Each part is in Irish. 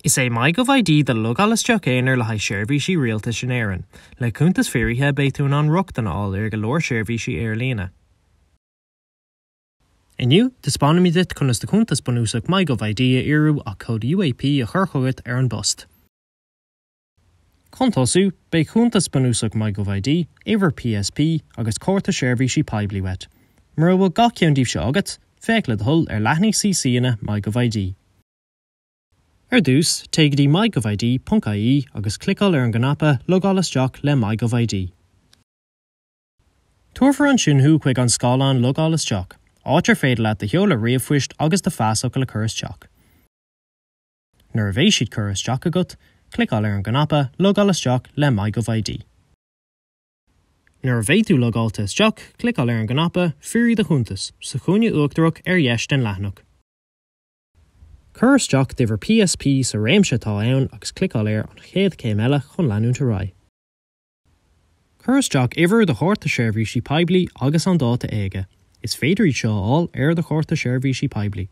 Is é MyGovID do logáil isteach aonair le haghaidh seirbhísí rialtais in Éirinn. Le cuntas fíoraithe beidh tú in ann rochtain a fháil ar go leor seirbhísí ar líne. Inniu, taispeánfaimid duit conas do chuntas bunúsach MyGovID a fhíorú ach cód UAP a chur chugat ar an bpost. Chun tosú, beidh cuntas bunúsach MyGovID, uimhir PSP agus Cárta Seirbhísí Poiblí uait. Mura bhfuil gach ceann díobh seo agat, féach le do thoil ar leathanaigh CCanna MyGovID. Ar dtús, téigh go dtí mygovid.ie agus cliceáil ar an gcnaipe Logáil isteach le MyGovID. Tabharfar ansin thú chuig an scáileán Logáil isteach, áit ar féidir leat do sheoladh ríomhphoist agus do phasfhocal a chur isteach. Nuair a bheidh siad curtha isteach agat, cliceáil ar an gcnaipe Logáil isteach le MyGovID. Nuair a bheidh tú logáilte isteach, cliceáil ar an gcnaipe Fíoraigh do chuntas sa chúinne uachtarach ar dheis den leathanach. Cuir isteach d'uimhir PSP sa réimse atá ann agus cliceáil ar An chéad chéim eile chun leanúint ar aghaidh. Cuir isteach uimhir do Chárta Seirbhísí Poiblí agus an dáta éaga. Is féidir iad seo a fháil ar do Chárta Seirbhísí Poiblí.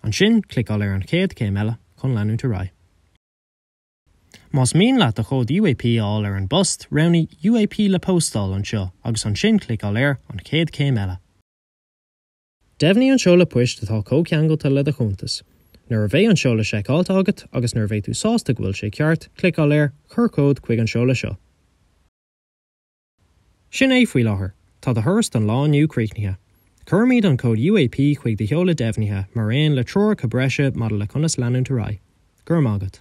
Ansin, cliceáil ar An chéad chéim eile chun leanúint ar aghaidh. Más mian leat do chód UAP a fháil ar an bpost, roghnaigh UAP le postáil anseo agus ansin cliceáil ar An chéad chéim eile. Deimhnigh an seoladh poist atá comhcheangailte le do chuntas. Nuair a bheidh an seoladh seiceáilte agat agus nuair a bheidh tú sásta go bhfuil sé ceart, cliceáil ar Cuir cód chuig an seoladh seo. Sin é faoi láthair. Tá do thuras don lá inniu críochnaithe. Cuirfimid an cód UAP chuig do sheoladh deimhnithe, mar aon le treoracha breise maidir le conas leanúint ar aghaidh. Go raibh maith agat.